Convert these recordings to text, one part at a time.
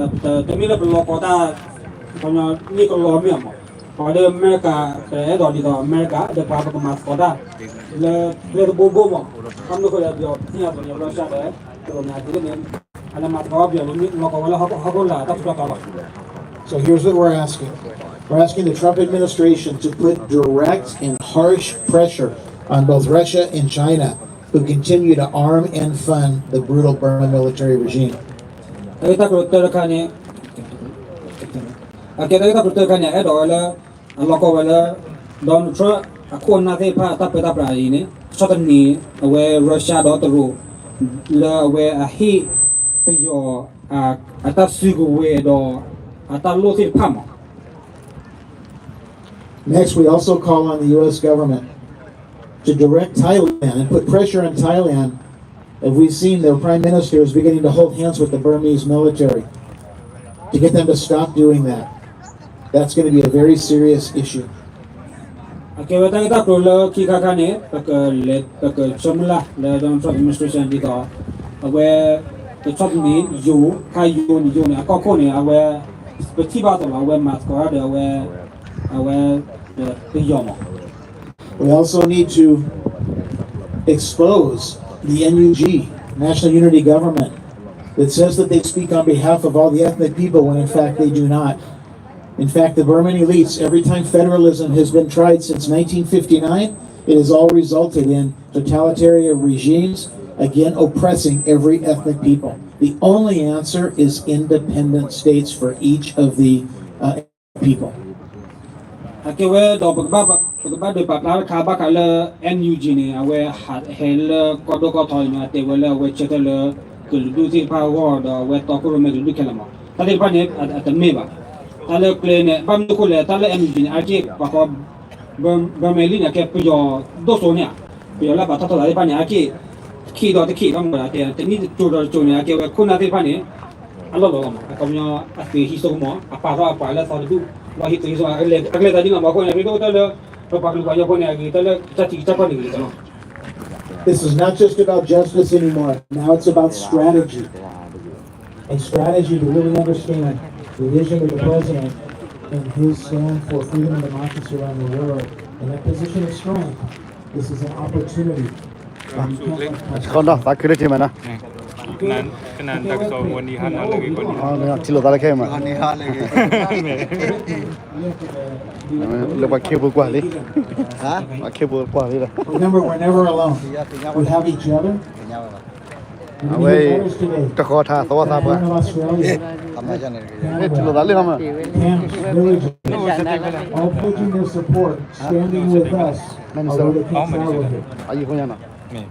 တမ့ၢ်လၢပလီၤကီတၢ် ခီပညီန့ၢ်ကလီမ့ၢ်အမး, ပှၤဒီးအမဲရကၤ ပအဲၣ်ဒိးဒ်သိးအမဲရကၤ ဒီးပှၤပကမၤသကိးတၢ် လၢကျဲတဘိဘိမး, ဘၣ်မနုၤအဃိလဲၣ် ပယီၤသ့ၣ်ညါအသိးန့ၣ် Russia ဒီး တရူးန့ၣ် အက့ၤန့ၣ် အလဲၤမၤသကိးပယီၤလီၤကီဝဲလၢဟီၣ်ခိၣ်လာ်တၢ်ထူးတၢ်တီၤလီၤ. So here's what we're asking. We're asking the Trump administration to put direct and harsh pressure on both Russia and China, who continue to arm and fund the brutal Burma military regime. တၢ်ဂ့ၢ်တၢ်ကျိၤတၢတခါန့ၣ် အကဲတၢ်ဂ့ၢ်တၢ်ကျိၤတၢတခါန့ၣ် အအဲၣ်ဒိးဝဲလၢ အလီၤကီဝဲလၢ Donald Trump အခိၣ်အနၢ်သ့ၣ်တဖၣ်အတၢ်ပၢတၢ်ပြးအံၤန့ၣ် ဆီၣ်သနံးအဝဲ Russia ဒီးတရူး လၢအဝဲအဟ့ၣ်ပယီၤ အတၢ်စုကဝဲၤဒီး အတၢ်လိၣ်သ့ၣ်တဖၣ်မး. Next, we also call on the U S government to direct Thailand and put pressure on Thailand, as we've seen their prime minister is beginning to hold hands with the Burmese military, to get them to stop doing that. That's going to be a very serious issue. အကဲဝဲတၢ်ဂ့ၢ်တၢ်ကျိၤလၢခံခါခါန့ၣ် ပကလဲၤ ပကဆၢမုၢ်လၢ်လၢ Donald Trump administration ဒ်သိး အဝဲ ပဆီၣ်သနံးယိၤ ခါယိၤန့ၣ် ယိၤန့ၣ် အကီၢ်ခိၣ်န့ၣ် အဝဲ ပထံၣ်ဘၣ်အသိးလီၤ အဝဲမၤသကိးတၢ်ဒီးအဝဲ အဝဲ ပယီၤမး. We also need to expose the N U G, National Unity Government, that says that they speak on behalf of all the ethnic people when in fact they do not. In fact, the Burman elites, every time federalism has been tried since nineteen fifty-nine, it has all resulted in totalitarian regimes, again, oppressing every ethnic people. The only answer is independent states for each of the uh, people. အကဲဝဲဒီး ပကဘၣ်ဒုးပာ်ဖျါတခါဘၣ်ဃးလၢ N U G န့ၣ် အဝဲဟးဟဲလၢကီၢ်ဒိၣ်ကီၢ်ထီန့ၣ် အတဲဝဲလၢအဝဲဆၢထၢၣ်လၢ ကလုာ်ဒူၣ်သ့ၣ်တဖၣ်အဂီၢ် ဒီးအဝဲတီခိၣ်ရိၣ်မဲကလုာ်ဒူၣ်ခဲလၢာ်မး. တၢ်သ့ၣ်တဖၣ်န့ၣ် အတမ့ၢ်ဘၣ်. တၢ်လၢကျဲန့ၣ် ဘၣ်မနုၤအဃိလဲၣ် တၢ်လၢ N U G န့ၣ် အါတက့ၢ်ပှၤဃီ Burma elite န့ၣ် အကဲပယီၤဒိၣ်စိန့ၣ်ဧါ, ပယီၤလၢအပာ်ထီၣ်ထီသးသ့ၣ်တဖၣ်န့ၣ် အါတက့ၢ် တခ့ၣ်ဒီးတခ့ၣ် ဘၣ်မနုၤအတဲ တနံၣ်တကၠိၤဒီးတကၠိၤန့ၣ် အကဲဝဲခိၣ်နၢ်သ့ၣ်တဖၣ်န့ၣ် အလီၢ်လီၤလီၤမး အခီပညီ အသုးဟံးစိကမီၤ အပာ်ထီၣ်အပှၤလၢသီတဒူၣ် လီၤဟံးသုးဟံးစိ အကလဲၤတၢ်ဒ်န့ၣ်မး အဃိန့ၣ် ပဒိၣ်ကတၢၢ်လၢ ပပှၤကလုာ်ပှၤကညီဖိန့ၣ် အဂ့ၤတၢ်လၢတၢ်ထံးတၢ်ကီၢ်န့ၣ်ဂ့ၤတၢ်လီၤ. This is not just about justice anymore. Now it's about strategy. A strategy to really understand the vision of the president and his stand for freedom and democracy around the world. In that position of strength, this is an opportunity. ကနၣ်တၢ်ကစီၣ်ဝဲန့ၣ်ဟါနၤလၢဂ့ၤကီးန့ၣ် ထံၣ်လိာ်သးလၢခဲအံၤမး လၢပှၤခ့ဖိကွၢ်လံ ပှၤခ့ဖိကွၢ်လံလီၤ Remember, we're never alone. We have each other. အဝဲ တဃီၤထါသဝီသးပှၢ် ထံၣ်လိာ်သးလၢဟါမး All pledging their support, standing with us.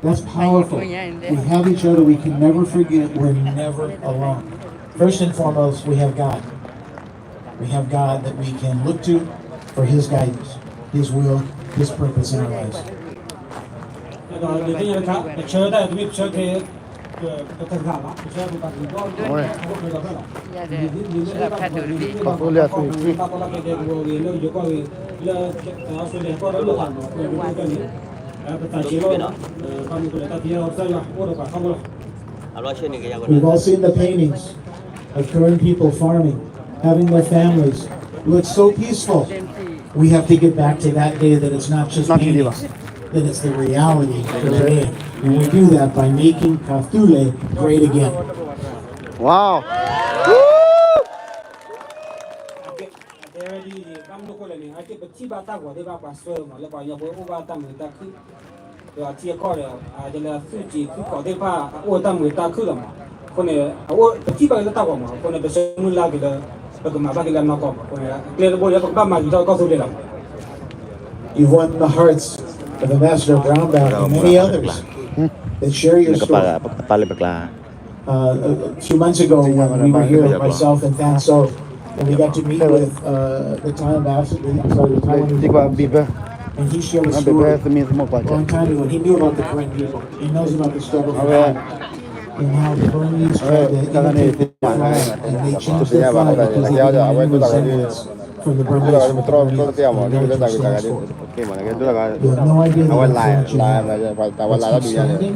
That's powerful. We have each other. We can never forget we're never alone. First and foremost, we have God. We have God that we can look to for His guidance, His will, His purpose in our lives. အလီၢ်ဆ့န့ၣ်ကယၤ We've all seen the paintings of Karen people farming, having their families. It's so peaceful. We have to get back to that day that it's not just paintings, that it's the reality today. And we do that by making Kafule great again. Wow. ဘၣ်မနုၤအဃိလဲၣ်န့ၣ် အကဲပထံၣ်ဘၣ်တၢ်ဂီၤသ့ၣ်တဖၣ်ပှၤဆှၢမး လၢပှၤကညီဖိအိၣ်ဘၣ်တၢ်မုာ်တၢ်ခုၣ် ဒီးအထံအကီၢ်ဒီး အကဲလၢသုးက့ၤသုးကီၢ်သ့ၣ်တဖၣ် အအိၣ်တၢ်မုာ်တၢ်ခုၣ်လီၤမး. အဃိန့ၣ် အအိၣ်ပထံၣ်ဘၣ်က့ၤလၢတၢ်ဂီၤမး အဃိန့ၣ် ပဆၢမုၢ်လၢ်က့ၤလၢ ပကမၤဘၣ်က့ၤလၢနီၢ်ကီၢ်မး အဃိန့ၣ် အကျဲတဘိလၢပကဘၣ်မၤဂ့ၤထီၣ်ကီၢ်သူလ့ၤလီၤမး. You've won the hearts of Ambassador Brownback and many others that share your story. ပကပာ်လၢပကျါ Uh, a few months ago, when we were here, myself and Fan So, and we got to meet with uh, the Thai ambassador, I'm sorry, the Taiwanese ambassador, and he shared a story a long time ago, and he knew about the Karen people. He knows about the struggle for freedom, and how the Burmese tried to imitate their flag, and they changed their flag because they didn't have any resemblance from the Burmese flag. You have no idea the influence you have. Let's keep standing.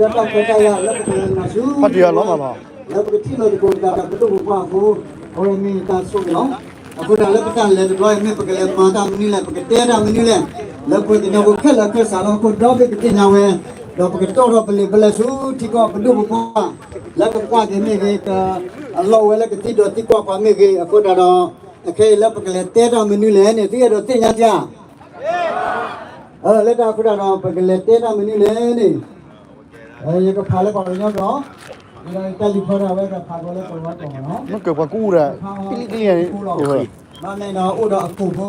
လၢပကမ့ၢ်ဒီးတၢ်ခွဲးတၢ်ယာ်လၢပကလဲၤနုာ်ဆူ ထံကီၢ် လၢပကထံၣ်လိာ်သကိးပသးဒီးပဒိၣ်ပပှၢ်အဃိ, အဝဲမ့ၢ်တၢ်ဆိၣ်ဂ့ၤလီၤ. အဃိသတးလၢပတၢ်လဲၤတဘျီအံၤ မ့ၢ်ပကလဲၤမၤတၢ်မနုၤလဲၣ်, ပကတဲတၢ်မနုၤလဲၣ်, လၢပှၤကညီဖိခဲလၢာ်ခဲဆ့လၢဟီၣ်ခိၣ်ဒီဘ့ၣ်ကသ့ၣ်ညါဝဲ, ဒီးပကတီၢ်ထီၣ်ပလံာ်ပလဲၢ်ဆူထံကီၢ်ပဒိၣ်ပပှၢ်, လၢကကွၢ်က့ၤမ့ၢ်ဂ့ၤ, အလီၢ်ဝဲလၢကသံဒီးသံကွၢ်ပှၤမ့ၢ်ဂ့ၤ, အဃိသတးဒီး အခဲအံၤလၢပကလဲၤတဲတၢ်မနုၤလဲၣ်န့ၣ် သုအဲၣ်ဒိးသ့ၣ်ညါတၢ် လၢတၢ်အဃိသတးဒီး ပကလဲၤတဲတၢ်မနုၤလဲၣ်န့ၣ်, ယကဖးလၢပှၤကညီကျိာ်, ဒီးတၢ်လံၤဖီဒီးအဝဲကဖးကီးလၢပှၤကညီကျိာ်လီၤ. မ့ၢ်ကပှၤကူၣ်ဒီး ကလံကလံန့ၣ်, ဘၣ်မ့ၢ်ဒီးအိၣ်ဒီးအခိၣ်ဖိ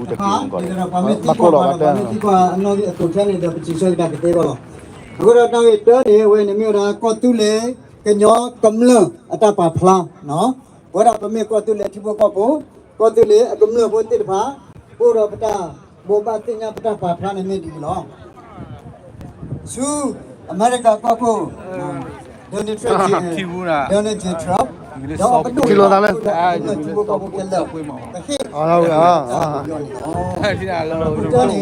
တဖၣ်, ဒီးပှၤမ့ၢ်သံကွၢ်ပှၤဒီး ပှၤမ့ၢ်သံကွၢ်အနီၣ်ဂံၢ်အခိၣ်ခဲန့ၣ်ဒီး ပစံးဆၢကဒါကသ့အဂီၢ်လီၤ. အဃိဒီးနီၣ်ဂံၢ်တၢန့ၣ် အဝဲန့ၣ်မ့ၢ်ဝဲဒၣ် ကီၢ်သူလ့ၤ ကညီကမျၢၢ်အတၢ်ပာ်ဖျါ, ပဝဲဒၣ်ပမ့ၢ်ကီၢ်သူလ့ၤထံဖိကီၢ်ဖိ, ကီၢ်သူလ့ၤအကမျၢၢ်ဖိသ့ၣ်တဖၣ် အိၣ်ဒီးပတၢ်ဘိးဘၣ်သ့ၣ်ညါပတၢ်ပာ်ဖျါန့ၣ်မ့ၢ်ဒ်အံၤလီၤ. ဆူအမဲရကၤကီၢ်ခိၣ် Donald Trump Junior ဒီးပဒိၣ်ထံဖိကီၢ်ဖိခဲလၢာ်, ပဟ့ၣ်အီၤန့ၣ်လီၤ. အဃိန့ၣ်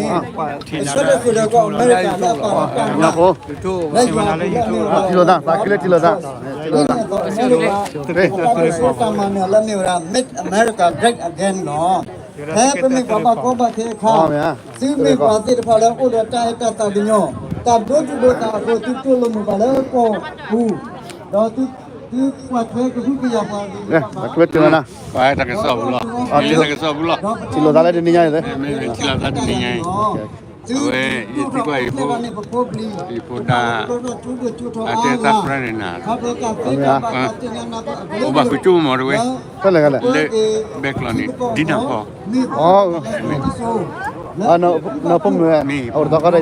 အဆၢတၢ်ဆိၣ်ဒီးကီၢ်အမဲရကၤလၢအပာ်လီၤတၢ်မၤ လၢယွၤအပူၤလၢအမ့ၢ်ဝဲဒၣ် ထံၣ်လိာ်သး သးခုလၢထံၣ်လိာ်သး, ထံၣ်လိာ်သး, အတၢ်ဆိတၢ်မၤနၢၤလၢအမ့ၢ်ဝဲဒၣ် Make America Great Again လီၤ. ဖဲပမ့ၢ်ပှၤဘၣ်ကီဘၣ်ခဲအခါ, သုမ့ၢ်ပှၤသ့ၣ်တဖၣ်လၢအိၣ်ဒီးတၢ်အဲၣ်တၢ်သးကညီၤ, တၢ်ဒိသူၣ်ဒိသးအဃိ သုတိၢ်လိာ်မုာ်ပှၤလၢကီၢ်ပူၤ, ဒီးသုကွၢ်ထွဲကဟုကယာ်ပှၤဂ့ၤဂ့ၤဘၣ်ဘၣ်, ထံၣ်လိာ်သးလၢတနံၤညါအံၤ, ထံၣ်လိာ်သးလၢတနံၤညါအံၤ, အဝဲယသံကွၢ်အံၤဖိ, ယဖိဒါ, အတဲသးပြၢန့ၣ်နၤ, အိၣ်ဘၣ်ဃုကၠိမးတဝဲ, ဖဲလဲၣ်လဲၣ်, လၢဘဲကျီန့ၣ် ဒ်နၤဖီ, နဖိမုၣ်ဝဲ, အအိၣ်တသီခီဒီးယၤလီၤ,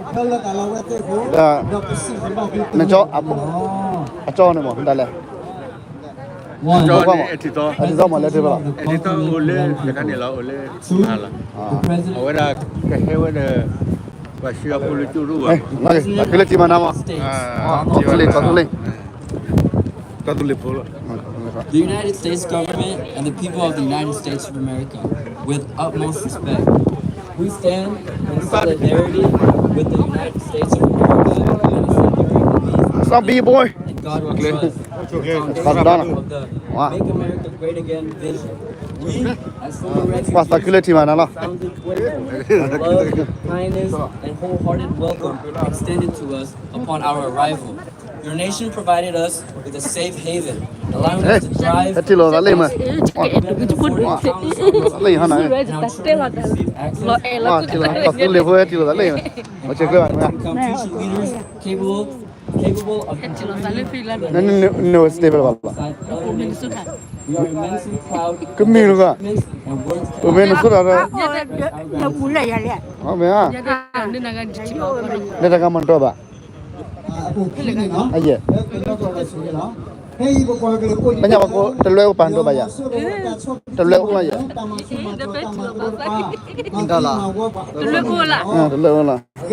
ဒီး, နကၠီ, အကၠီန့ၣ်မး ဒ်လဲၣ် ကၠီန့ၣ် အထံၣ်သီ, အထံၣ်သီမးလၢတဘၣ်လီၤ, အထံၣ်သီအိၣ်လၢတခါန့ၣ်လီၤ, အိၣ်လၢမၤလီၤ, အဝဲဒၣ်ကဟဲဝဲဒီး ပှၤဆှၢအဖိလၢကၠိတအိၣ်ဘၣ်, သးခုလၢထံၣ်ဘၣ်နၤမး, ကီၢ်သူလ့ၤ, ကီၢ်သူလ့ၤ, ကီၢ်သူလ့ၤဖိလီၤ. The United States government and the people of the United States of America, with utmost respect, we stand in solidarity with the United States of America and its enduring belief in God and God alone, the foundation of the Make America Great Again vision. We, as former refugees, are profoundly grateful for the love, kindness, and wholehearted welcome extended to us upon our arrival. Your nation provided us with a safe haven, allowing us to thrive, and our children to receive access to education and confucian leaders capable, capable of completing the mission alongside elder nations. We are immensely proud of the achievements and work that have been our gratitude. လၢတဂၤမၤတၢ်ဘၣ်, အယဲၢ်, ပညၣ်ပကိးတလွဲအိၣ်ပာ်ဒိၣ်ဘၣ်ယၤ, တလွဲအိၣ်လီၤယဲၢ်, တလွဲအိၣ်လီၤ, နဒိးဘၣ်, ဒီးဝဲမၤနက့ၤ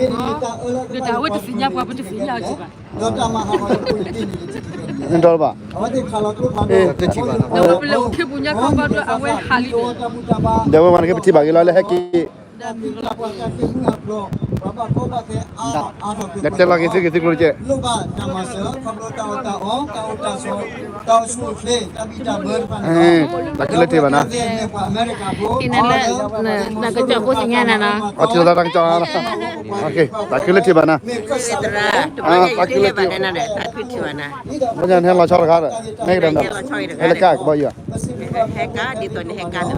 ပထံၣ်ဘၣ်က့ၤလီၤလၢဟဲက့ၤ ဒီးတဲလီၤက့ၤသုက့ၤသုကျိၤတက့ၢ်, သးခုလၢထံၣ်ဘၣ်နၤ, သးခုလၢထံၣ်ဘၣ်နၤ, သးခုလၢထံၣ်ဘၣ်နၤ, ပညါနဟဲလီၤဆီတခါဒီး, နဟဲကဒီး, ဟဲလၢကါကဘီယူၤ,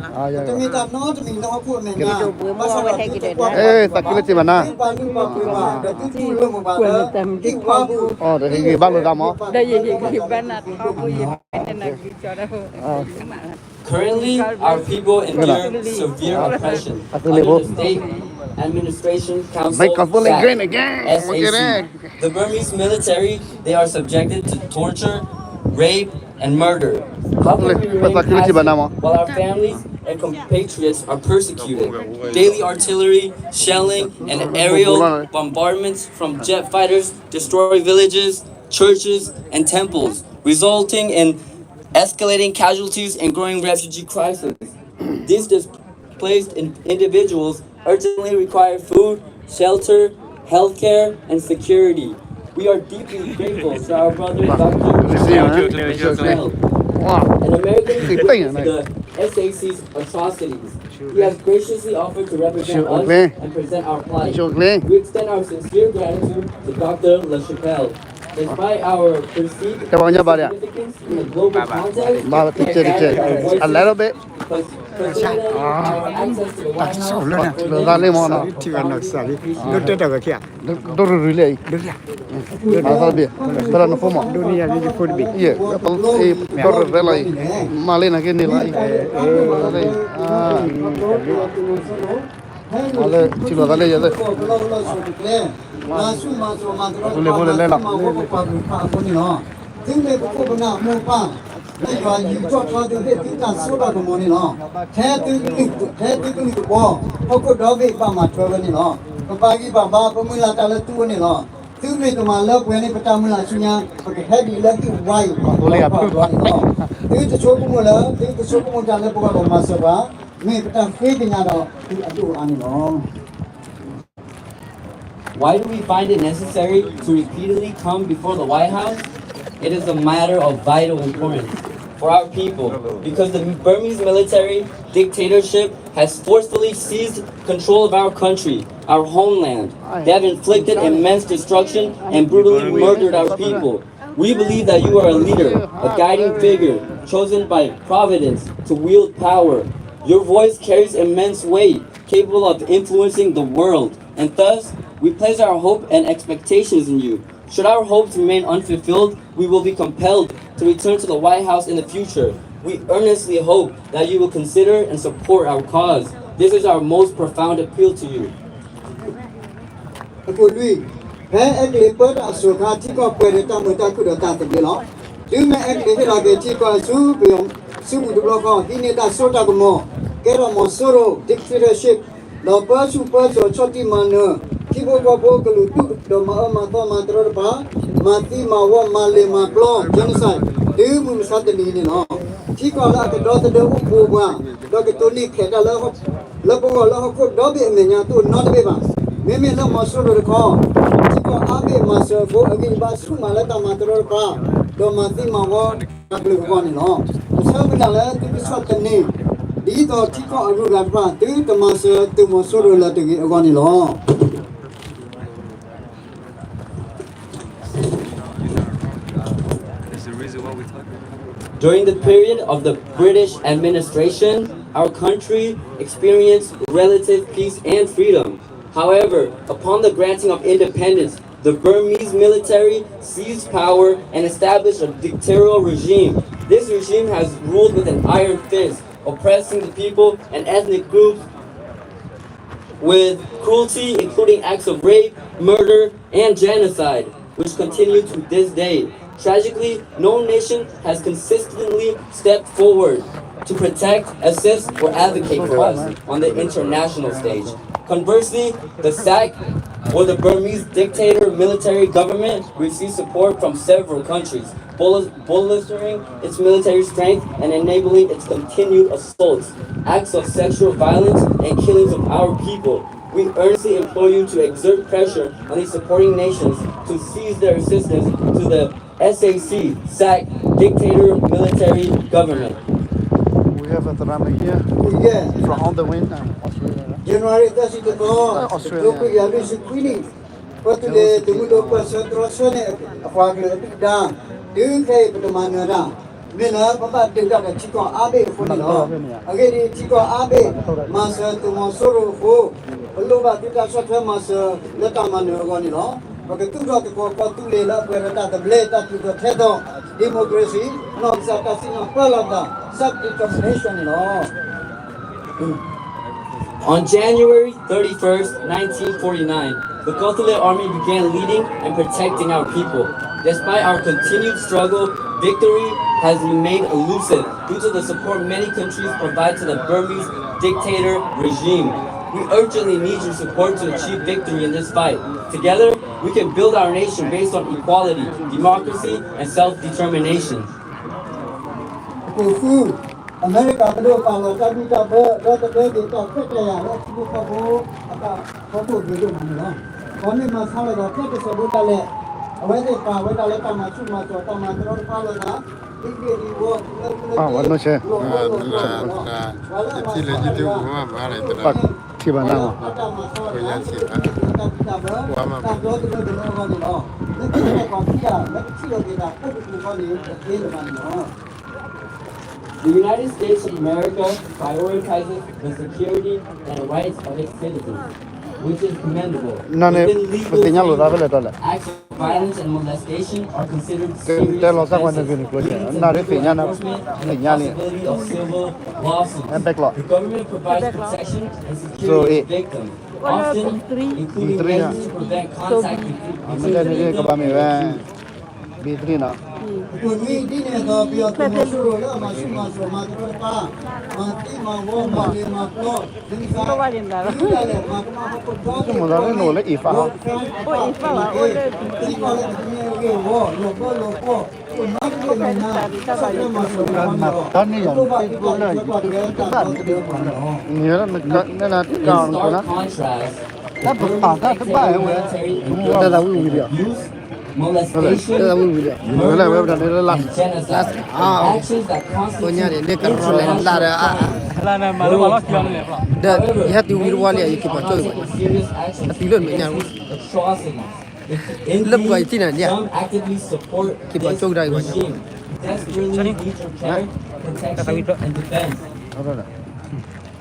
သးခုလၢထံၣ်ဘၣ်နၤ, ဒီးယဘၣ်လိာ်သးမး Currently, our people endure severe oppression under the state administration council, SAC. The Burmese military, they are subjected to torture, rape, and murder. How can we remain passive while our families and compatriots are persecuted? Daily artillery, shelling, and aerial bombardments from jet fighters destroy villages, churches, and temples, resulting in escalating casualties and growing refugee crisis. These displaced in- individuals urgently require food, shelter, healthcare, and security. We are deeply grateful to our brother, Doctor Michel, an American who witnessed the SAC's atrocities. He has graciously offered to represent us and present our plight. We extend our sincere gratitude to Doctor LaChapelle. Despite our perceived insignificance in the global context, we have added our voices တၢ်ကစီၣ်လၢန့ၣ် ထံၣ်လိာ်သးလံမ့ၢ်နီၤ, ထံၣ်ဘၣ်နီၢ်ကစၢ်လံ, ဒိၣ်တဲတၢ်ဂၤခံဧါ, ဒိၣ်ရူၤရူၤလံ, မၤသးတဘ့ၣ်, ဖဲလၢနဖိမး, ဒိၣ်ရူၤရူၤလံအံၤ, မၤလံနာ်က့န့ၣ်လီၤအံၤ, မၤလၢထံၣ်လိာ်သးလၢယသ့ၣ် အဃိန့ၣ်ဖိလၢလဲလီၤ, သုမ့ၢ်ပခိၣ်ပနၢ်မိၢ်ပၢ်, လၢယွၤယူးယီၣ်ထီၣ်သုသ့ၣ်သုတၢ်စိတၢ်ကမီၤန့ၣ်လီၤ. ထဲသုကလုာ်တဘီ, ဟီၣ်ခိၣ်ဒီဘ့ၣ်ဘၣ်မၤထွဲဝဲန့ၣ်လီၤ. ပပာ်ဂံၢ်ပာ်ဘါ ပမုၢ်လၢ်တၢ်လၢသုအိၣ်န့ၣ်လီၤ. သုမ့ၢ်ကမၤလၢပှဲၤန့ၢ်ပတၢ်မုၢ်လၢ်ဆူညါ, ပကဟဲဒ်လၢသုဝါအံၤ ပှၤလၢပှၤဘျီန့ၣ်လီၤ. သုတဆိကမိၣ်လၢ သုတဆိကမိၣ်တၢ်လၢပဂီၢ်ဒီးမၤစၢၤပှၤ, မ့ၢ်ပတၢ်ဃ့ကညးဒီးသုအဒိၣ်အါန့ၣ်လီၤ. Why do we find it necessary to repeatedly come before the White House? It is a matter of vital importance for our people because the Burmese military dictatorship has forcefully seized control of our country, our homeland. They have inflicted immense destruction and brutally murdered our people. We believe that you are a leader, a guiding figure, chosen by Providence to wield power. Your voice carries immense weight, capable of influencing the world, and thus, we place our hope and expectations in you. Should our hopes remain unfulfilled, we will be compelled to return to the White House in the future. We earnestly hope that you will consider and support our cause. This is our most profound appeal to you. အခိၣ်လွံၢ်, ဖဲအဲကလံးပၢတၢ်အစိၤအခါ ထံကီၢ်ပှဲၤဒီးတၢ်မုာ်တၢ်ခုၣ်ဒီးတၢ်သဘျ့လီၤ. တုၤမ့ၢ်အဲကလံးဟ့ၣ်လီၤက့ၤထံကီၢ်ဆူပယီၤစုပူၤတဘျီဃီ ဟံးန့ၢ်တၢ်စိတၢ်ကမီၤ, ကဲထီၣ်မီၤစိရိၤ dictatorship ဒီးပၢဆူၣ်ပၢစိးဆီၣ်တံၢ်မၤနၢၤ ထံဖိကီၢ်ဖိကလုာ်ဒူၣ်ဒီးမၤအၢမၤသီမၤတရီတပါ, မၤသံမၤဝီ မၤလ့ၤမၤပျီ genocide တုၤမုၢ်မဆါတနံၤအံၤန့ၣ်လီၤ. ထံကီၢ်လၢအကဒီသဒၢအိၣ်ဘူးပှၤ ဒီးကတိၤန့ၢ်ခဲးတၢ်လၢ လၢပဂီၢ်လၢဟီၣ်ခိၣ်ဒီဘ့ၣ်အမဲာ်ညါတအိၣ်နီတဘ့ၣ်ဘၣ်. မ့မ့ၢ်လၢမီၤစိရိၤတခီ, ထံကီၢ်အါဘ့ၣ်မၤစၢၤအဃိ အဂံၢ်အဘါဆူၣ်မးလၢတၢ်မၤတရီတပါ, ဒီးမၤသံမၤဝီတၢ်ကလုာ်အဂီၢ်န့ၣ်လီၤ. ပဆၢမုၢ်လၢ်လၢသုကဆီၣ်သနံး ဒ်သိးထံကီၢ်အရူၢ်ဂၤတဖၣ် သုတမၤစၢၤသုးမီၤစိရိၤလၢၤတဂ့ၤအဂီၢ်န့ၣ်လီၤ. During the period of the British administration, our country experienced relative peace and freedom. However, upon the granting of independence, the Burmese military seized power and established a dictatorial regime. This regime has ruled with an iron fist, oppressing the people and ethnic groups with cruelty, including acts of rape, murder, and genocide, which continue to this day. Tragically, no nation has consistently stepped forward to protect, assist, or advocate for us on the international stage. Conversely, the SAC, or the Burmese dictator military government, receives support from several countries, bolus- bolstering its military strength and enabling its continued assaults, acts of sexual violence, and killings of our people. We earnestly implore you to exert pressure on these supporting nations to cease their assistance to the SAC, SAC dictator military government. We have a drama here. Yes. From on the wind, uh, Australia. January သၢဆံတသီ, Australia. တကထိခွံကယၤလွံၢ်ဆံခွံနံၣ်, ပှၤသူလ့ၤသုးမုၢ်ဒိၣ်ပၢၢ်ဆၢတြီဆၢန့ၣ် အပှၤကလုာ်အဒုၣ်ဒါ, တုၤခဲအံၤပတမၤနၢၤတၢ်, မ့ၢ်လၢပဘၣ်ဒုးတၢ်ဒီးထံကီၢ်အါဘ့ၣ်အဃိန့ၣ်လီၤ. အဂ့ၢ်ဒ်အံၤ, ထံကီၢ်အါဘ့ၣ်မၤစၢၤသုးမီၤစိရိၤအဃိ, ပလိၣ်ဘၣ်သုတၢ်ဆီၣ်ထွဲမၤစၢၤလၢတၢ်မၤနၢၤအဂီၢ်န့ၣ်လီၤ. ပကသူၣ်ထီၣ်သကိးပှၤသူလ့ၤလၢအပှဲၤဒီးတၢ်သဘျ့, တၢ်သူၣ်ထီၣ်ထဲသိး, democracy, နီၢ်ကစၢ်တၢ်စံၣ်ညီၣ်ပၢလီၤသး, self-determination န့ၣ်လီၤ. On January thirty-first, nineteen forty-nine, the Kawthoolei Army began leading and protecting our people. Despite our continued struggle, victory has remained elusive due to the support many countries provide to the Burmese dictator regime. We urgently need your support to achieve victory in this fight. Together, we can build our nation based on equality, democracy, and self-determination. အမဲရကၤ ပဒိၣ်ပာ်လီၤတၢ်ဘံၣ်တၢ်ဘၢ ဒီသဒၢက့ၤတၢ်ခွဲးတၢ်ယာ်လၢထံဖိကီၢ်ဖိအတၢ်ဖီခိၣ်ဂ့ၤဒိၣ်မးန့ၣ်လီၤ. ပှၤမ့ၢ်မၤဆါလီၤသးဖဲတစိၤဒိၣ်တၢ်လဲၣ်, အဝဲသ့ၣ်ပာ်ဝဲဒၣ်လၢတၢ်မၤဆူၣ်မၤစိး တၢ်မၤတရီတပါလိာ်သး, ဒ်ဂ့ၢ်ဒ်ဝီ, လၢလၢလၢ, ထံၣ်ဘၣ်နၤမး, တၢ်ဘျီတဘျီတဘျီအဂီၢ်န့ၣ်လီၤ. လၢခံကပၤခံဂၤ လၢကထံၣ်လိာ်က့ၤတၢ်ဖိကပူၤအဂီၢ်န့ၣ် တသ့လၢၤဘၣ်န့ၣ်လီၤ. The United States of America prioritizes the security and rights of its citizens, which is commendable. နန့ၣ် Within legal ပသ့ၣ်ညါလိာ်သးဖဲလဲၣ်တီလဲၣ်. Acts of violence and molestation are considered serious offenses, leading to legal enforcement and the possibility of civil lawsuits. The government provides protection and security to victims, often including measures to prevent contact between the victim and the accused. ဘ့ၣ်သရံနီၤ မၤသံမၤဝီမၤလ့မၤပျီ မၤသံမၤဝီမၤလ့မၤပျီ မၤသံမၤဝီမၤလ့မၤပျီ မၤသံမၤဝီမၤလ့မၤပျီ မၤသံမၤဝီမၤလ့မၤပျီ မၤသံမၤဝီမၤလ့မၤပျီ မၤသံမၤဝီမၤလ့မၤပျီ မၤသံမၤဝီမၤလ့မၤပျီ မၤသံမၤဝီမၤလ့မၤပျီ မၤသံမၤဝီမၤလ့မၤပျီ မၤသံမၤဝီမၤလ့မၤပျီ In stark contrast, the government's military and drugs, abuse, molestation, murder, and genocide, actions that constitute international crime. However, many of these are not simply serious actions, they commit atrocities. In India, some actively support this regime, desperately need protect, protection and defense.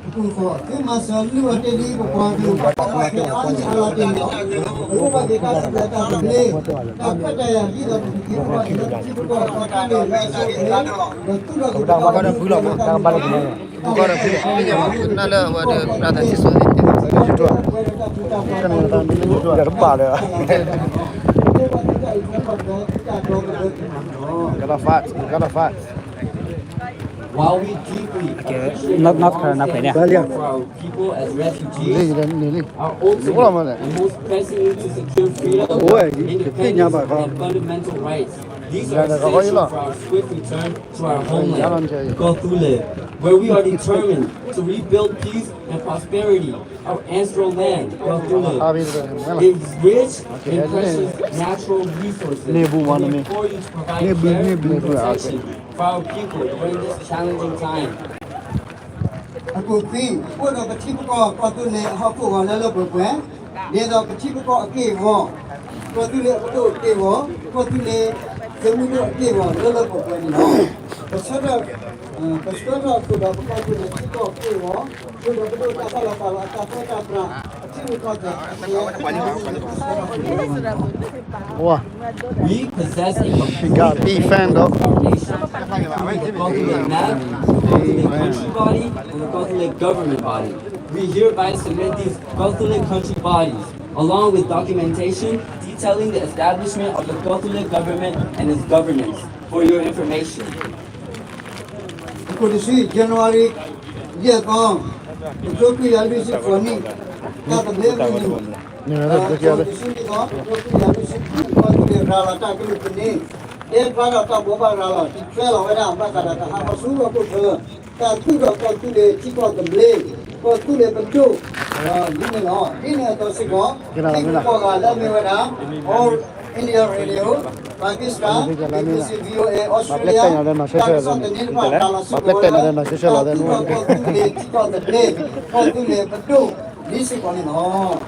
သုမၤစၢၤလုၢ်အီၤတ့ၢ်ဒ်ပပှၤကလုာ် ပှၤကညီအါလီၤတ့ၢ်န့ၣ် ပကဘၣ်က့ၤကဒါက့ၤတၢ်သဘျ့ တၢ်ခွဲးတၢ်ယာ်ဒ်သိးပကက့ၤပှၤကညီထံဖိကီၢ်ဖိအတၢ်န့ၣ် ပကီၢ်ဒီးဖုလီၤမး ပကီၢ်ဒီးဖုလီၤ ပညါမး နၢ်လၢအဝဲဒီး brother ထံဆိသ့ၣ် တဘၣ်လၢ Gotta fight, gotta fight. While we deeply appreciate the response taken for our people as refugees, our ultimate and most pressing need to secure freedom, independence, and fundamental rights. These are essential for our swift return to our homeland, Kawthoolei, where we are determined to rebuild peace and prosperity. Our ancestral land, Kawthoolei, is rich in precious natural resources, and we implore you to provide care and protection for our people during this challenging time. အခိၣ်သံ, အိၣ်ဒီးပထံပကီၢ် ကီၢ်သူလ့ၤ အဟီၣ်ခိၣ်ဂီၤလၢလၢပှဲၤပှဲၤ, ဒ်သိးပထံပကီၢ်အက့ၢ်အဂီၤ, ကီၢ်သူလ့ၤအပဒိၣ်အက့ၢ်အဂီၤ, ကီၢ်သူလ့ၤသုးမုၢ်ဒိၣ်အက့ၢ်အဂီၤ လၢလၢပှဲၤပှဲၤန့ၣ်လီၤ. ပဆၢထၢၣ်, ပဆၢထၢၣ်အခိၣ်ဒီးပကီၢ်သူလ့ၤထံကီၢ်အက့ၢ်အဂီၤ, အိၣ်ဒီးပဒိၣ်တၢ်ဘၣ်လီၤပာ်လီၤအတၢ်ပၢတၢ်ပြး အထံရူၢ်ကီၢ်သဲး We possess a complete foundation through the Kawthoolei map, the Kawthoolei country body, and the Kawthoolei government body. We hereby submit these Kawthoolei country bodies, along with documentation detailing the establishment of the Kawthoolei government and its governance, for your information. အခိၣ်တဆံ, January ယဲၢ်သီ, တကထိခွံကယၤလွံၢ်ဆံဃိးနံၣ်, တၢ်သဘျ့မုၢ်နံၤ, အခိၣ်တဆံနံၣ်သီ, တကထိခွံကယၤလွံၢ်ဆံခွံ, ကီၢ်သူလ့ၤရၤလီၤတၢ်ကလုၢ်ကန့ၢ်, တဲဖျါဒီးတၢ်ဘိးဘၣ်ရၤလီၤ တံၤကျဲလီၤဝဲဒၣ် ဘၣ်ဃးဒီးတၢ်ဟးဂီၤဆူအခိၣ်ချၢ, တၢ်သူၣ်ထီၣ်ကီၢ်သူလ့ၤထံကီၢ်သဘျ့, ကီၢ်သူလ့ၤပဒိၣ်, ဒ်န့ၣ်လီၤ. ဒ်န့ၣ်အသိးစ့ၢ်ကီး, ခံကပီၤဂၤလၢအမ့ၢ်ဝဲဒၣ် All India Radio, Pakistan, BBC, VOA, Australia, တၢ်ကစီၣ်သန့တဖၣ် တၢ်လီၤဆူၣ်ကဝဲၤ, တၢ်သူၣ်ထီၣ်ကီၢ်သူလ့ၤထံကီၢ်သဘျ့, ကီၢ်သူလ့ၤပဒိၣ် ဒ်စ့ၢ်ကီးန့ၣ်လီၤ.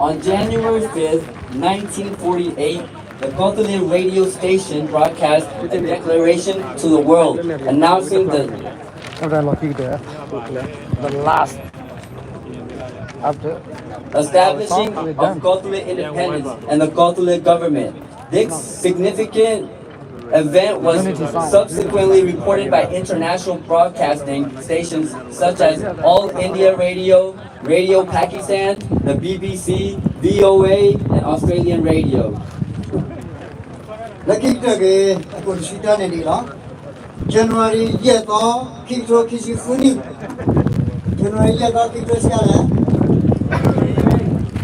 On January fifth, nineteen forty-eight, the Kawthoolei radio station broadcast a declaration to the world announcing the, the last after establishing of Kawthoolei independence and the Kawthoolei government. This significant event was subsequently reported by international broadcasting stations such as All India Radio, Radio Pakistan, the B B C, V O A, and Australian Radio. လၢခံကတၢၢ်ဂ့ၤ အခိၣ်တဆံတၢန့ၣ်ဒ်အံၤလီၤ. January ယဲၢ်သီ, ခံကထိခံဆံဃုနံၣ်, January ယဲၢ်သီ ခံကထိဆံလဲၣ်,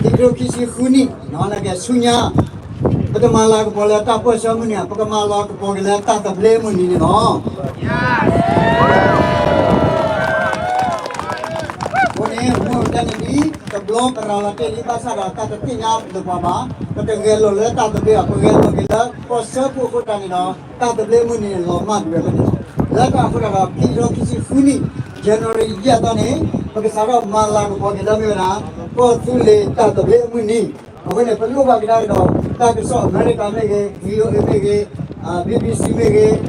ခံကထိခံဆံဃုနံၣ်, နကဆူညါ, ပတမၤလၤကပီၤလၢတၢ်ပၢၢ်ဆၢမုၢ်နံၤ, ပကမၤလၤကပီၤက့ၤလၢတၢ်သဘျ့မုၢ်နံၤန့ၣ်လီၤ. အဃိန့ၣ် မ့ၢ်ဝဲဒၣ်န့ၣ်ဒ် တဘျီပရၤလီၤတ့ၢ်လံဘၣ်ဆၣ်ဒီး တၢ်တသ့ၣ်ညါလၢၤပှၤဘၣ်, ပတဂဲၤလိာ်လၢတၢ်သဘျ့ဘၣ်, ပဂဲၤလိာ်က့ၤလၢကီၢ်စၢဖှိၣ်အဃိသတးန့ၣ်ဒီး တၢ်သဘျ့မုၢ်နံၤန့ၣ် လီၤမၢ်ကွံာ်ဝဲဖဲန့ၣ်လီၤ. လၢတၢ်အဃိသတးဒီး ခံကထိခံဆံဃုနံၣ်, January ယဲၢ်သီန့ၣ်, ပကစးထီၣ်မၤလၤကပီၤက့ၤလၢမ့ၢ်ဝဲဒၣ် ကီၢ်သူလ့ၤတၢ်သဘျ့မုၢ်နံၤ. အဃိန့ၣ် ပလိၣ်ဘၣ်ကဒါက့ၤဒီး တၢ်ကစီၣ်အမဲရကၤမ့ၢ်ဂ့ၤ, V O A မ့ၢ်ဂ့ၤ, BBC မ့ၢ်ဂ့ၤ,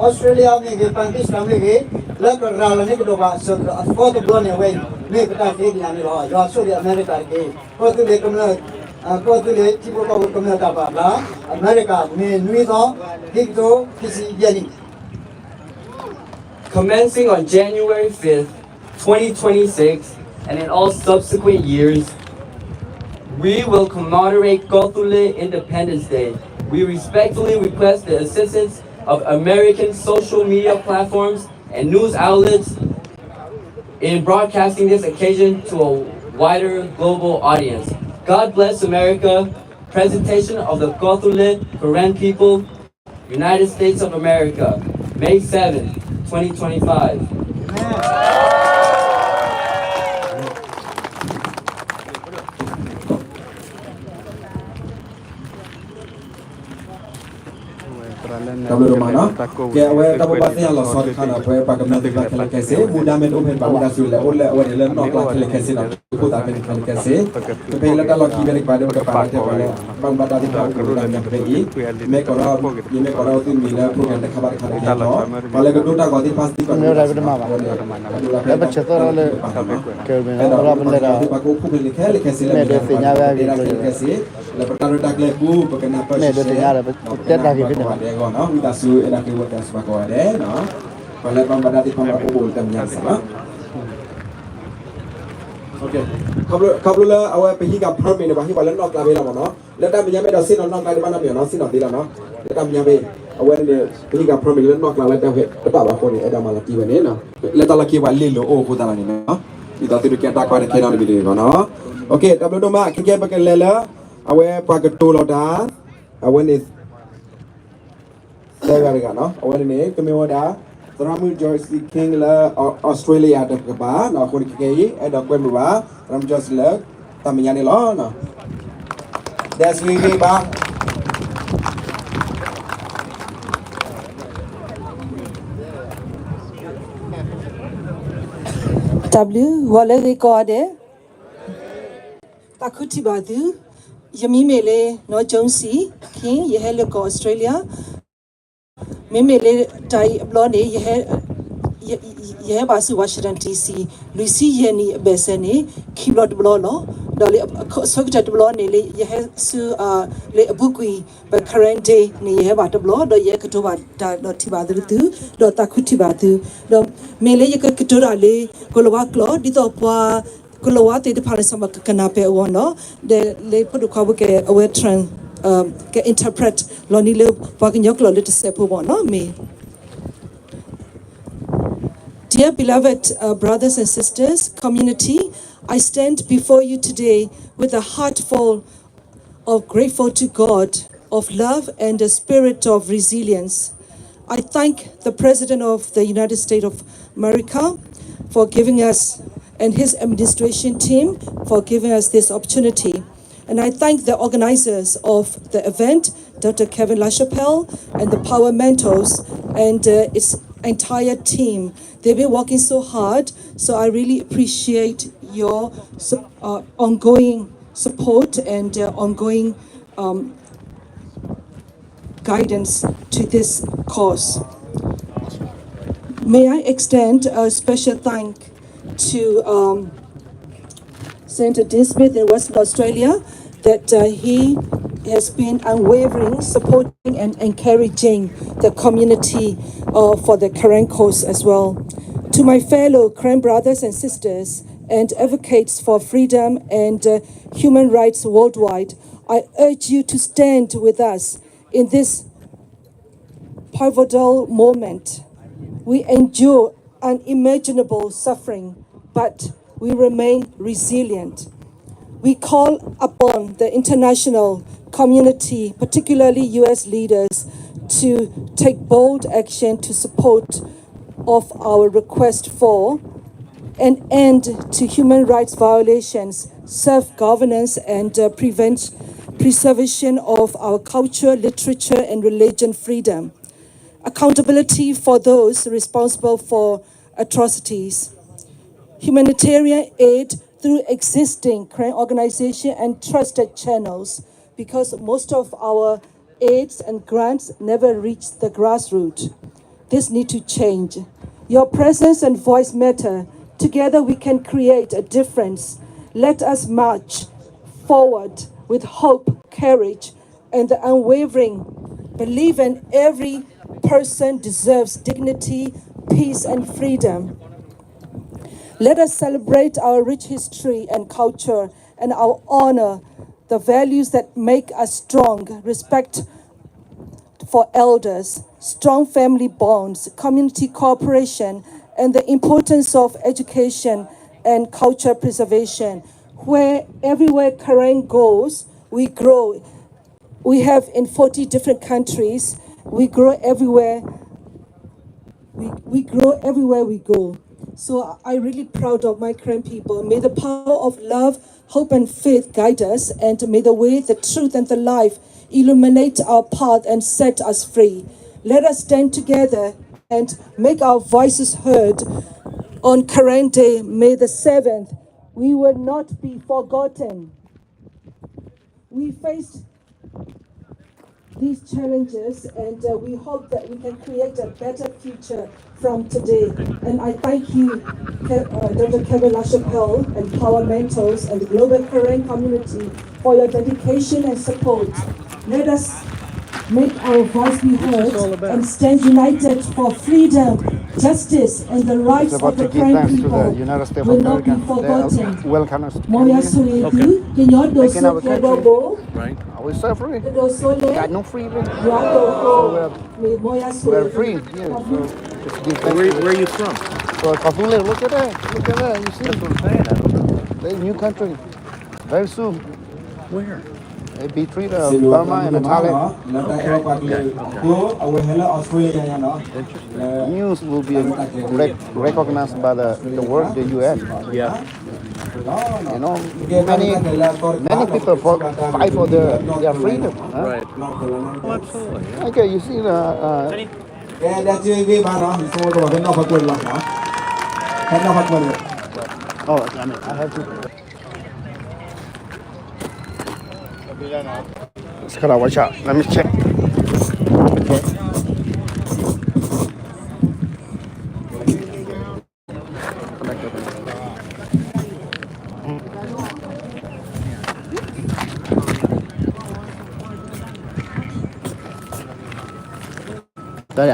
Australia မ့ၢ်ဂ့ၤ, Pakistan မ့ၢ်ဂ့ၤ, လၢကရၤလီၤန့ၢ်ကဒီးဘၣ် စၢၤကဒီးအသီတဘျီန့ၣ် အဝဲအံၤ မ့ၢ်ပတၢ်သ့ဒ်န့ၣ်လီၤ. ယွၤဆိၣ်ဂ့ၤအမဲရကၤတက့ၢ်. ကီၢ်သူလ့ၤကမျၢၢ်, ကီၢ်သူလ့ၤထံဖိကီၢ်ဖိကမျၢၢ်တၢ်ပာ်ဖျါ, အမဲရကၤ မ့ၢ်နွံသီ ခံကထိခံဆံယဲၢ်နံၣ်. Commencing on January fifth, twenty twenty-six, and in all subsequent years, we will commemorate Kawthoolei Independence Day. We respectfully request the assistance of American social media platforms and news outlets in broadcasting this occasion to a wider global audience. God bless America. Presentation of the Kawthoolei Karen People, United States of America, May seventh, twenty twenty-five. တၢ်ဘျုးဒိၣ်မးနီၤ. ကဲ အဝဲတၢ်ဘိးဘၣ်သ့ၣ်ညါလီၤဆီတခါဒီး ပဝဲပှၤကမျၢၢ်သ့ၣ်တဖၣ်ခဲလၢာ်ခဲဆ့ မူဒါမ့ၢ်တအိၣ်ဖဲဘၣ် ဝံသးစူၤလဲၤအိၣ်လၢအဝဲန့ၣ်လၢနီၣ်ကျါခဲလၢာ်ခဲဆ့ဒီး ဖိသၣ်ဖဲန့ၣ်ခဲလၢာ်ခဲဆ့ ဖဲအံၤလၢတၢ်လီၢ်ခံဖဲန့ၣ် ကဘၣ်ဒိကပာ်လၢတဲပှၤလၢ ဘၣ်မူဘၣ်ဒါသ့ၣ်တဖၣ်အိၣ်ကရူၢ်တၢ်မံၤဖဲအံၤ မ့ၢ်ကိးထီၣ် ယမ့ၢ်ကိးထီၣ်သုမံၤလၢ program တခါဘၣ်တခါတခါလီၤ. ပှၤလၢကဒိတၢ်ဂီၤသ့ၣ်တဖၣ်စ့ၢ်ကီးန့ၣ် ပဆၢသီလၢ ကဲမ့ၢ်ဒီးပလဲၤဒီး ပှၤကအိၣ်ဖှိၣ်ဖဲန့ၣ်ခဲလၢာ်ခဲဆ့လၢ မ့ၢ်ဒိးသ့ၣ်ညါဝဲအဂ့ၢ်ကျိၤ ခဲလၢာ်ခဲဆ့ လၢပတၢ်ရဲၣ်တၢ်ကျဲၤပူၤ ပကနၢ်ပၢၢ်ဆှဲဆှဲ ပကနၢ်ပၢၢ်ကိးဂၤဒဲးအဂီၢ်နီၤ ဝံသးစူၤ အဲၣ်ဒိးက့ၤဝဲတၢ်စပာ်ကိးဂၤဒဲးနီၤ ပှၤလၢဘၣ်မူဘၣ်ဒါသ့ၣ်တဖၣ်မ့ၢ်အိၣ်ဘူးလၢတၢ်မဲာ်ညါစ့ၢ်နီၤ ခီဖျိလၢအဝဲပဟံးဃာ် permit န့ၣ် ပှၤဟ့ၣ်ပှၤလၢနီၣ်ကျါဖဲလီၤမ့ၢ်နီၤ လၢတၢ်မဲာ်ညါမ့ၢ်ဒီး ဆ့ၣ်နီၤနီၣ်ကျါဒံးဘၣ်နီတမံၤနီၤ ဆ့ၣ်နီၤသ့လီၤနီၤ လၢတၢ်မဲာ်ညါဖဲ အဝဲန့ၣ်န့ၣ် ပဟံးဃာ် permit လၢနီၣ်ကျါလၢတၢ်ဝဲတဘၣ်ဘၣ်အဃိန့ၣ် အဲၣ်ဒိးမၤလီၤတံၢ်ဝဲန့ၣ် လၢတၢ်လီၢ်ခံပှၤလ့လိာ်အိၣ်အဃိသတးန့ၣ်နီၤ ဒ်သိးသုတကဲတၢ်ကွၢ်တကဲနီတမံၤတဂ့ၤနီၤ တၢ်ဘျုးဒိၣ်မး ခဲကဲပကလဲၤလၢ အဝဲပှၤကတိၤလီၤတၢ် အဝဲန့ၣ် သၢဂၤတဂၤနီၤ အဝဲန့ၣ်န့ၣ် ကမ့ၢ်ဝဲဒၣ် သရၣ်မုၣ် Joyce King လၢ Australia တကပၤနီၤ အဃိန့ၣ်ခဲကဲအံၤ အဲၣ်ဒိးကွဲမုာ်ဘၣ် သရၣ်မုၣ် Joyce လၢတၢ်မဲာ်ညါန့ၣ်လီၤ ဒဲးစံဂ့ၤဘၣ် တၢ်ဘျုး ဂီၤလၢဂ့ၤကိးဂၤဒဲး သးခုထံၣ်ဘၣ်သု ယမံၤမ့ၢ်လၢ နီၢ် Joyce King ယဟဲလၢကီၢ် Australia မ့မ့ၢ်လၢတၢ်အံၤအဘျီန့ၣ် ယဟဲ ယဟဲဘၣ်ဆူ Washington DC လွံၢ်ဆံယဲၢ်နံၣ်အဘၢၣ်စၢၤန့ၣ် ခံဘျီတဘျီလီၤ. ဒီးလၢအဆိကတၢၢ်တဘျီန့ၣ် လၢယဟဲဆူ လၢအပူၤကွံာ် ပ Karen Day န့ၣ် ယဟဲဘၣ်တဘျီ ဒီးယဟဲကတိၤဘၣ်တၢ်ဒီးထံၣ်ဘၣ်သု ဒီးသးခုထံၣ်ဘၣ်သု ဒီးမ့ၢ်လၢယကကတိၤတၢ်လၢ ကလၤဝါကျိာ် ဒ်သိးပှၤ ကလၤဝါသ့ၣ်တဖၣ်န့ၣ် ဆၢမၤကကနၣ်ပဲာ်အဂီၢ်နီၤ ဒီးလၢဖိဒိၣ်ခွါဖိကဲ အဝဲ trans က interpret လီၤန့ၢ်လၢပှၤကညီကျိာ်လၢတစဲးဖိမ့ၢ်နီၤ မ့ၢ် Dear beloved uh, brothers and sisters, community, I stand before you today with a heart full of grateful to God, of love and a spirit of resilience. I thank the President of the United States of America for giving us and his administration team for giving us this opportunity. And I thank the organizers of the event, Doctor Kevin LaChapelle and the Power Mentors and uh, its entire team. They've been working so hard, so I really appreciate your uh, ongoing support and uh, ongoing um, guidance to this cause. May I extend a special thank to um, Senator Dean Smith in Western Australia that uh, he has been unwavering supporting and encouraging the community uh, for the Karen cause as well. To my fellow Karen brothers and sisters and advocates for freedom and uh, human rights worldwide, I urge you to stand with us in this pivotal moment. We endure unimaginable suffering, but we remain resilient. We call upon the international community, particularly U S leaders, to take bold action to support of our request for an end to human rights violations, self-governance and uh, prevent preservation of our culture, literature and religion freedom. Accountability for those responsible for atrocities. Humanitarian aid through existing Karen organization and trusted channels because most of our aids and grants never reach the grassroots. This need to change. Your presence and voice matter. Together we can create a difference. Let us march forward with hope, courage, and the unwavering belief in every person deserves dignity, peace, and freedom. Let us celebrate our rich history and culture and our honor the values that make us strong, respect for elders, strong family bonds, community cooperation, and the importance of education and culture preservation. Where everywhere Karen goes, we grow. We have in forty different countries. We grow everywhere. We, we grow everywhere we go. So I really proud of my Karen people. May the power of love, hope, and faith guide us, and may the way, the truth, and the life illuminate our path and set us free. Let us stand together and make our voices heard on Karen Day, May the seventh. We will not be forgotten. We faced these challenges, and uh, we hope that we can create a better future from today. And I thank you, Ke- uh, Doctor Kevin LaChapelle and Power Mentors and the Global Karen community for your dedication and support. Let us make our voice be heard and stand united for freedom, justice, and the rights of the Karen people will not be forgotten. Moya Suedu, Kenyodo Suedo. Right. Are we suffering? Got no freedom. So we're, we're free. Yeah, so just give thanks. Where, where are you from? So Kafule, look at that. Look at that. You see? That's what I'm saying. I don't know. The new country. Very soon. Where? They betray the Burma and the Thailand. Okay. News will be rec- recognized by the, the world, the U S. Yeah. You know, many, many people for, fight for their, their freedom. Huh? Right. Oh, absolutely. Yeah. Okay, you see the, uh, oh, I mean, I have to. Let's cut out, watch out. Let me check. Okay.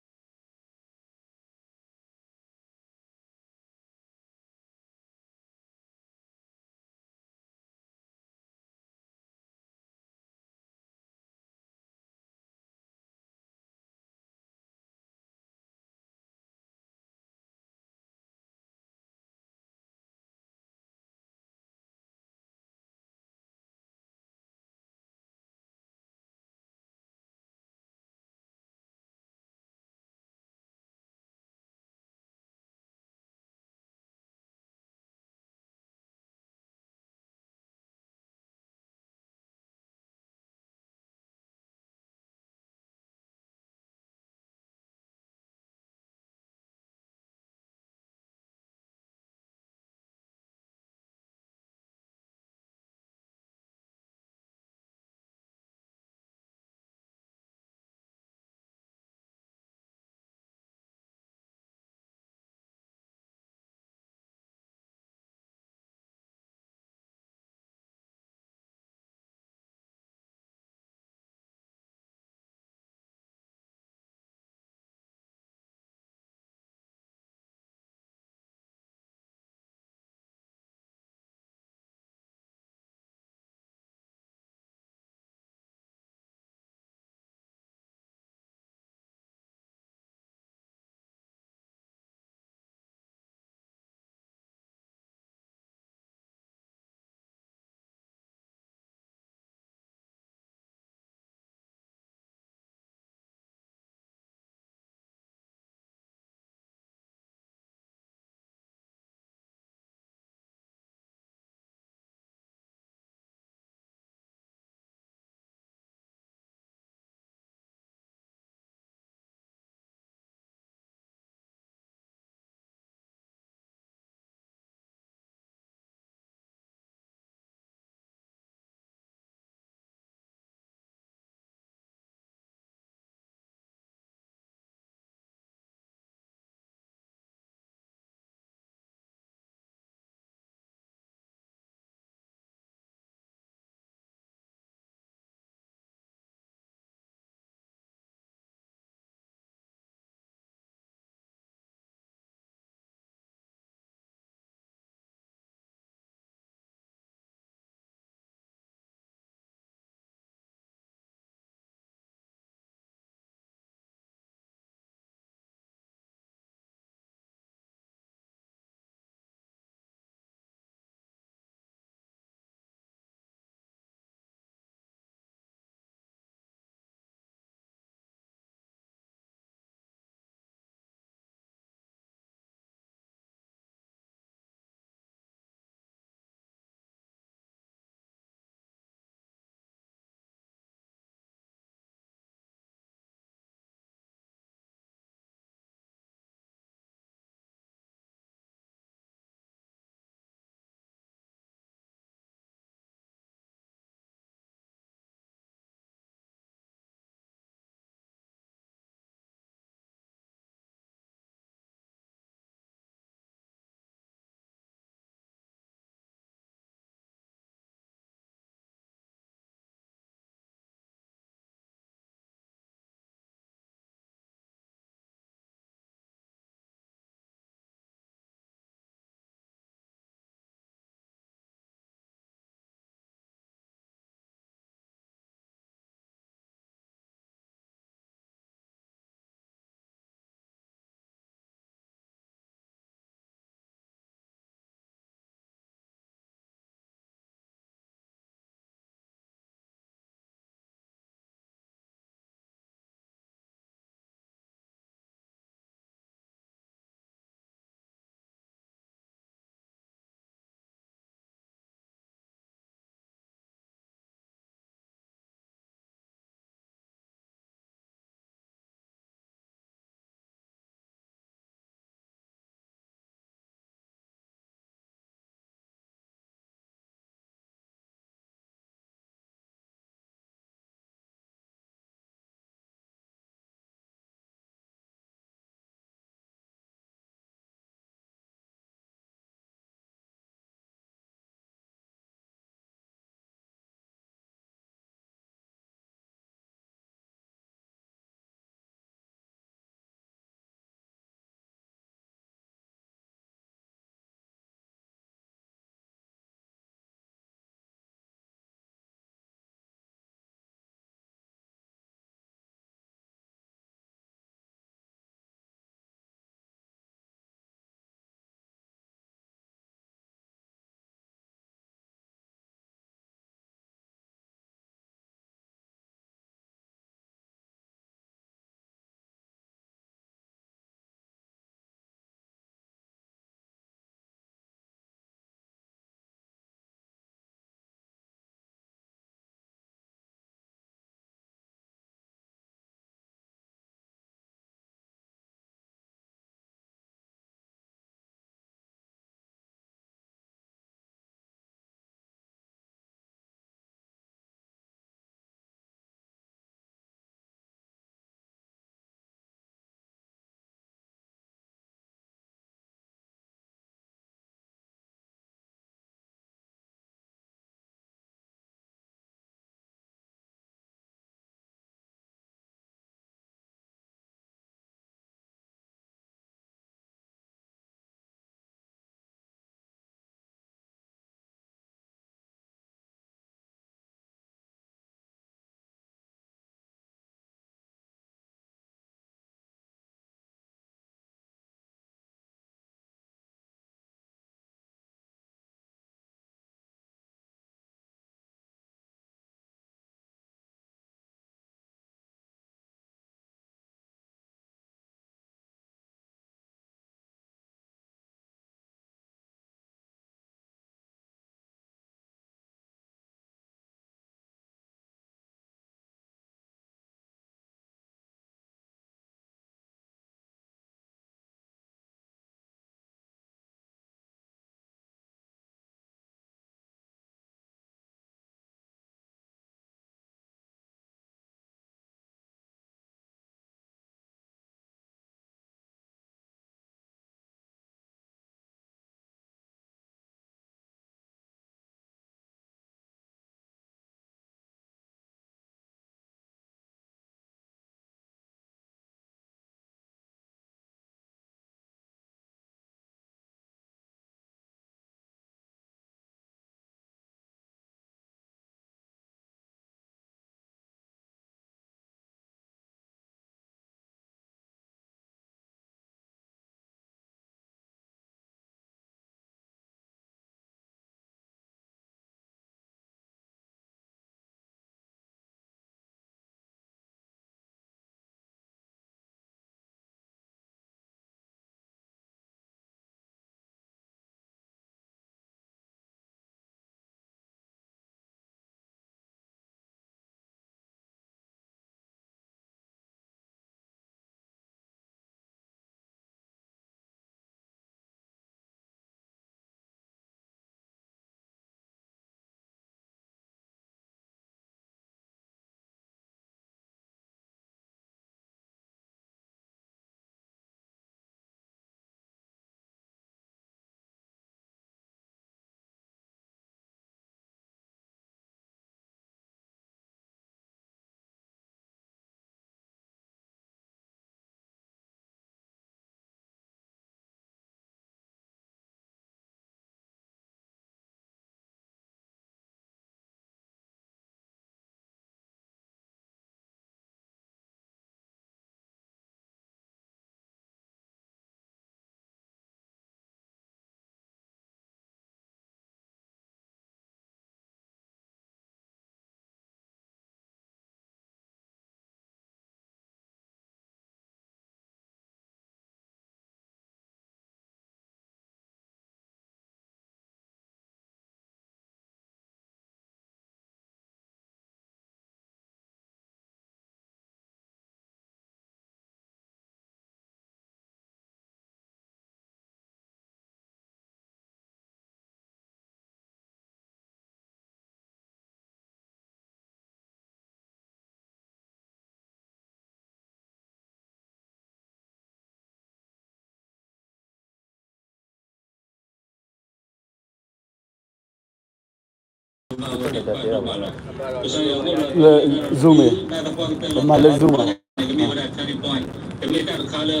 လၢ Zoom မ့ၢ်, ပမၤလၢ Zoom မ့ၢ်, ကမ့ၢ်ဝဲဒၣ် turning point, ကမ့ၢ်တၢ်တခါလၢ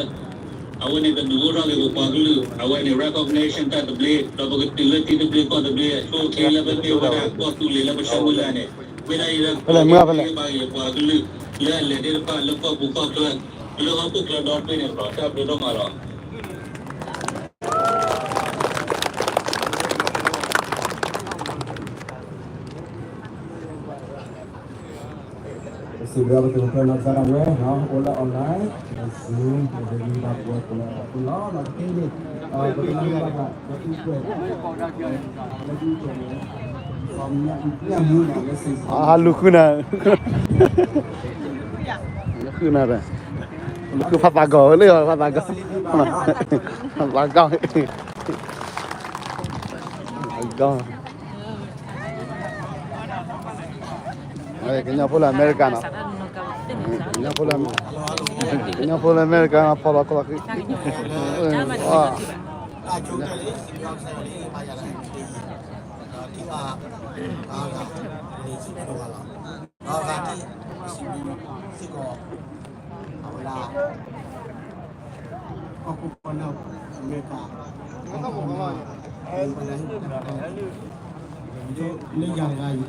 အဝဲန့ၣ်ကဒုးအိၣ်ထီၣ်က့ၤပပှၤကလုာ် အဝဲန့ၣ် recognition တၢ်သဘျ့ ဒီးပကတုၤလၢထံသဘျ့ကီၢ်သဘျ့အဆိအချ့လၢပမ့ၢ်ဝဲဒၣ်ကီၢ်သူလ့ၤလၢပဆၢမုၢ်လၢ်န့ၣ်, မ့ၢ်ဒၣ်အံၤလၢ ဖဲလဲၣ်မုၢ်ဖဲလဲၣ် ဘၣ်က့ၤပှၤကလုာ်လၢအလဲၤသ့ၣ်တဖၣ်လၢကီၢ်ပူၤကီၢ်ချၢ လၢဟီၣ်ခိၣ်ချၢဒီတဘ့ၣ်န့ၣ်ဒီး တၢ်ဘျုးဒိၣ်မးလီၤ. စံးဘျုးပသုးခိၣ်ကျၢၢ်နီၢ်ကစၢ်ဒၣ်ဝဲ အိၣ်လၢ online, Zoom လၢဒ်ဘၣ်ပဝဲကိးလၢအပူၤလီၤ. ဒီးတက့ၢ်န့ၣ် ပကနၢ်ဟူဘၣ်ဃး ပသူကွဲး လၢဒ်ကွဲးန့ၣ် အလူၤဃုနၤ လူၤဃုနၤဒီး လူၤဃုဖးသးဂီၤလၢဖးသးဂီၤ ဖးသးဂီၤ ဖးသးဂီၤ ကညီဖိလၢအမဲရကၤနီၤ, ကညီဖိလၢ ကညီဖိလၢအမဲရကၤနီၤ ဖီၣ်လီၤကီၢ်လီၤဃံ, အဝဲဒၣ် ကီၢ်ခိၣ်ကီၢ်နၢ် အမဲရကၤ ကီၢ်ခိၣ်ကီၢ်နၢ် လၢယၤတဂၤ